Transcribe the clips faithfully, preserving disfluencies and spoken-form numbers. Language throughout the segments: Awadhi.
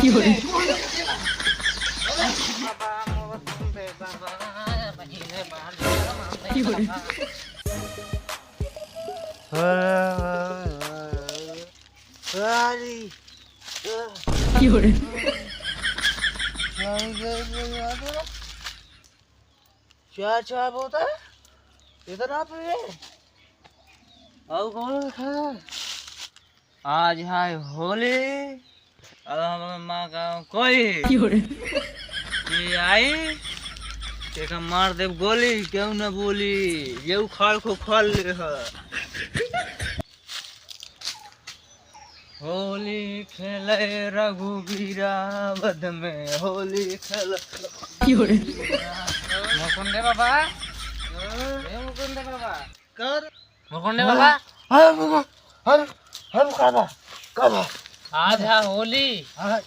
की हो रे? की हो रे? की हो रे? क्या, क्या बोलता है? इधर आ तू ये। आओ, कौन खा? आज है होली, अब हम माँ का कोई क्यों रे? ये आई, तेका मार देब गोली, क्यों न बोली, ये उखाड़ को खोल ले है। होली खेले रघुबीरा, बद में होली खेल। क्यों रे? मुकुंदे बाबा, ए मुकुंदे बाबा। कर। मुकुंदे बाबा। अरे, अरे, अरे, का बा? का बा? आज है होली। हाँ।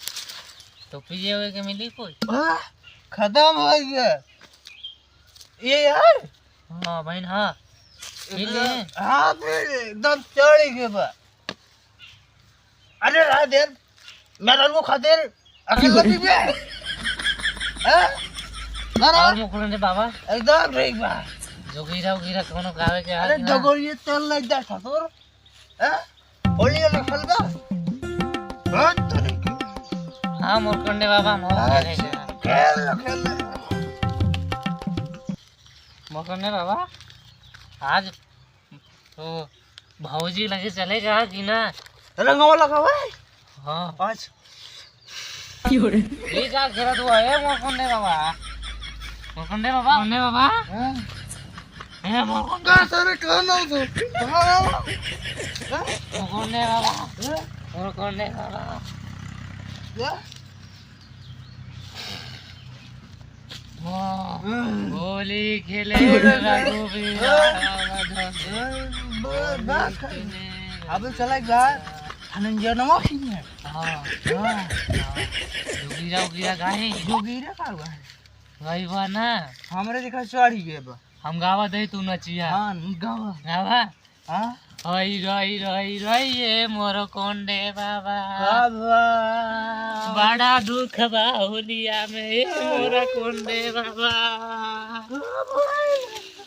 तो पिए हुए के मिली कोई? हाँ, खत्म हो गया। ये यार। हाँ, बहन, हाँ। पी ले। हाँ, पी ले, एकदम चढ़ी के बा। अरे, रह दे। मेहरारू खातिर अकेला पीबे? हैं? ना, ना। और मुकुंदे बाबा? एकदम ठीक बा। जोगीरा उगीरा कोनो गावे के अरे, हाल ना? डगोरिये चल लग जा ससुर। हैं? होली वाला खेल बा? बहुत तरीके। हाँ, मुकुंदे बाबा, हम और अच्छा, खेलेंगे। खेल, खेल। मुकुंदे बाबा, आज तो भौजी लगे चलेगा कि ना? रंगवा लगावा है? हाँ। आज। क्यों रे? ये का घेरा तू है, मोरकुंडे बाबा? मोरकुंडे बाबा? मोरकुंडे बाबा? हाँ। ए, मोरकुंडे का सारे कहाँ ना हो तू? कहाँ ना हो? हाँ? मोरकुंडे बाबा? हाँ? मोरकुंडे बाबा? क्या? वाह। हम्म। होली खेले क्यों रे? रघुवीरा। हम्म। राम धन। हम्म, ब-, बात कर। होली खेले अब चला एक बार रघुवीरा। धनंजय नवा की है। हाँ। हाँ। हाँ। जोगीरा उगीरा गाए। जोगीरा का हुआ है? वही बा ना। हमरे देखा चढ़ी गए बा। हम गावा दे तू नचिया। हाँ, गावा। गावा। हाँ? हई रई रई रई ये मोर कोंडे बाबा। का बा? बड़ा दुख बा होलिया में ये मोर कोंडे बाबा। का बा?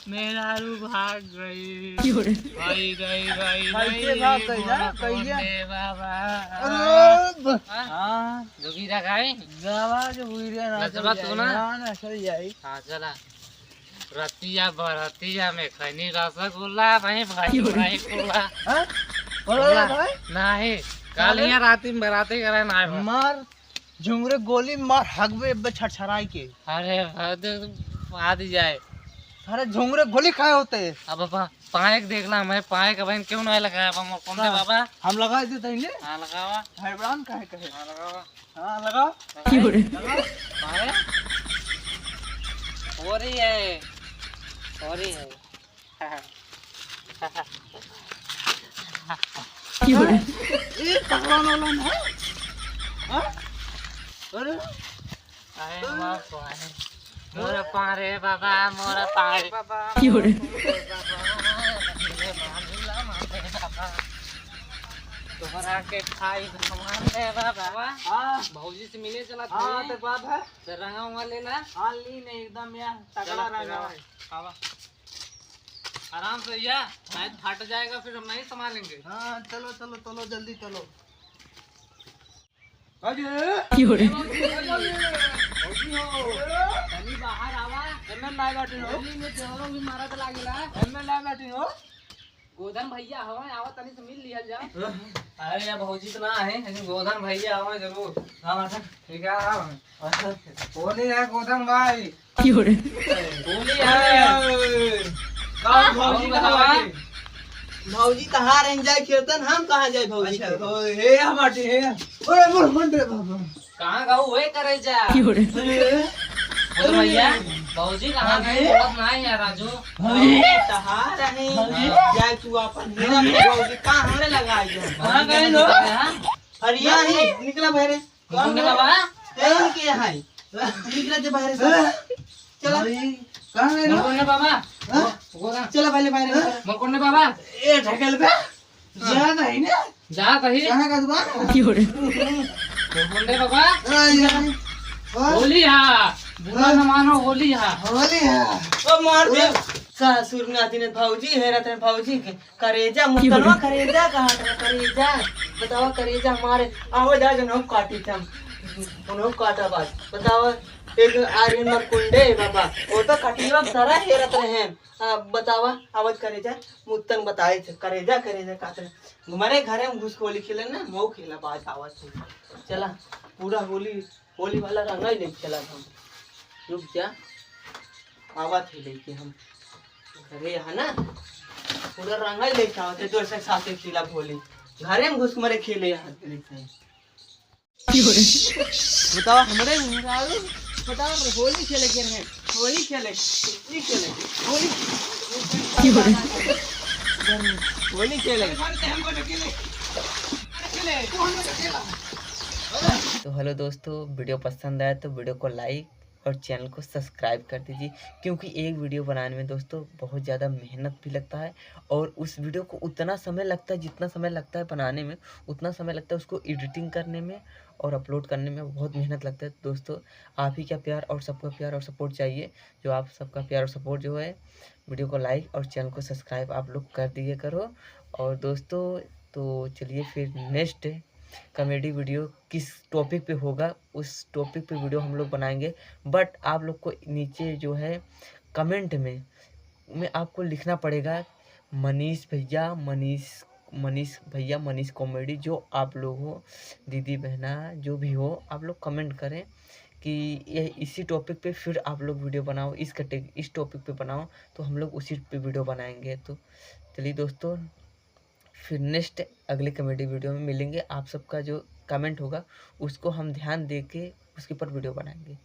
मेहरारू भाग गई। क्यों रे? हई रई रई भाई रई के ये भाग गई मोर ना, कहिया? कोंडे बाबा। अरे ब- हाँ? हाँ। जोगीरा गाई? गावा के बुढ़िया ना नचबा चल तू जाई। ना? ना, ना, चल जाई। हाँ, चला। रतिया बरतिया में खैनी रसगुल्ला, भाई, भाई, क्यों रे? भाई, कुल्ला। हाँ? बोला कुल्ला। भाई? नहीं, काल काले? यहाँ राती में बराती करे ना आए बा। मार झुंगरे गोली मार हगबे एब्बे छरछराई के। अरे, हद, आ दी जाए। अरे, झुंगरे गोली खाए होते। अब पा-, पाएक देख ला, मैं पाएक बहन क्यों नहीं लगाया बा मोर कोंडे हाँ, बाबा? हम लगा देते हैं ने। हाँ, लगावा। भाई ब्रांड काहे कहे? हाँ, लगावा। हाँ, लगाओ। क्यों रे? लगाओ। अरे, हो रही है, हो रही है। क्यों रे? ये पकवान वाला ना है? हाँ? अरे। अरे, माँ को है। मोर पारे बाबा, मोर पारे। क्यों रे? तोहरा के खाई भगवान रे बाबा। हाँ। भौजी से मिले चला हाँ, था। तो बात है। तो रंगा उंगा ले ला। हाँ, ली नहीं, एकदम यार, तगड़ा चला, रंगा चला। है। आवा। आराम से या, शायद फट जाएगा, फिर हम नहीं संभालेंगे। हाँ, चलो, चलो, चलो, जल्दी चलो। अरे! क्यों रे? ए भौजी, भौजी हो। तनी बाहर आवा। एमे लाए बाटी हो। होली में देवरों भी मारत लागेला। एमे लाए बाटी हो। गोधन भैया हवा, आवा तनी से मिल लिहल जा। अरे यार, भौजी तो ना है, लेकिन गोधन भैया हवा जरूर। हाँ, अच्छा, ठीक है, हाँ। अच्छा, होली है गोधन भाई। क्यों रे? होली है। अरे, का भौजी और कहाँ बतावा? बाटे? भौजी तहार एंजॉय खेलतन, हम कहाँ जाए भौजी अच्छा, के? तो हे हमारे हे। अरे, बोल, बोल रे बाबा। कहाँ गाऊ हुए करे जा? क्यों रे? अरे, बोल भैया, भौजी कहाँ गए? अरे। बोलत ना है यार राजू। भौजी। तहार है। भौजी। जाए तू अपन हेरा भौजी, का हमरे लगा आई है? कहाँ गए लोग? हाँ? अरे, यहाँ ही, निकला बाहर। कौन है? बाबा? ए, इनके यहाँ है। निकला जे बाहर से। चला। भाई, कहाँ गए मोर लोग? कोने बाबा? हाँ? वो, वो ना। चला पहले बाहर हाँ? निकल। मोर कोने बाबा? ए, ढकेल बे। जा नहीं ना। जा नहीं। कहाँ का दुकान? क्यों रे? बोल रे बाबा। आई, आई। हाँ? होली हा, बुरा हाँ? न मानो, होली हा। होली हा। ओ मार दे। सासुर नाती ने भौजी है, रतन भौजी के करेजा, मुतनवा करेजा कहा था, करेजा। बतावा करेजा हमारे, आवे जा जन हम काटी थम। उन्हों काटा बात। बतावा, एक आर्यन मर कुंडे बाबा, वो तो कटिया सरा हेरत रहे। आ, बतावा, आवत करेजा, मुत्तन बताए थे, करेजा, करेजा काटे। हमारे घरे में घुस के होली खेले ना, मऊ खेला बाज आवत थे। चला, पूरा होली, होली वाला रंगा ही लेके चला हम। रुक जा, आवत है लेके हम। घरे यहाँ ना, पूरा रंगा ही लेके आवत है, तो ऐसे साथे खेला होली। घरे में घुस के मरे खेले यहाँ लेके। बताओ, हमरे मेहरारू, बताओ, होली खेले के रहे, होली खेले, होली खेले, होली, होली खेले। तो हेलो दोस्तों, वीडियो पसंद आए तो वीडियो को लाइक और चैनल को सब्सक्राइब कर दीजिए, क्योंकि एक वीडियो बनाने में दोस्तों बहुत ज़्यादा मेहनत भी लगता है और उस वीडियो को उतना समय लगता है, जितना समय लगता है बनाने में, उतना समय लगता है उसको एडिटिंग करने में और अपलोड करने में बहुत मेहनत लगता है। दोस्तों, आप ही का प्यार और सबका प्यार और सपोर्ट चाहिए, जो आप सबका प्यार और सपोर्ट जो है, वीडियो को लाइक और चैनल को सब्सक्राइब आप लोग कर दिए करो। और दोस्तों, तो चलिए फिर नेक्स्ट कॉमेडी वीडियो किस टॉपिक पे होगा, उस टॉपिक पे वीडियो हम लोग बनाएंगे। बट आप लोग को नीचे जो है कमेंट में, में आपको लिखना पड़ेगा मनीष भैया, मनीष, मनीष भैया, मनीष कॉमेडी, जो आप लोग हो, दीदी बहना जो भी हो, आप लोग कमेंट करें कि ये इसी टॉपिक पे फिर आप लोग वीडियो बनाओ, इस कैटेग-, इस टॉपिक पे बनाओ, तो हम लोग उसी पे वीडियो बनाएंगे। तो चलिए दोस्तों, फिर नेक्स्ट अगले कॉमेडी वीडियो में मिलेंगे। आप सबका जो कमेंट होगा उसको हम ध्यान दे के उसके ऊपर वीडियो बनाएंगे।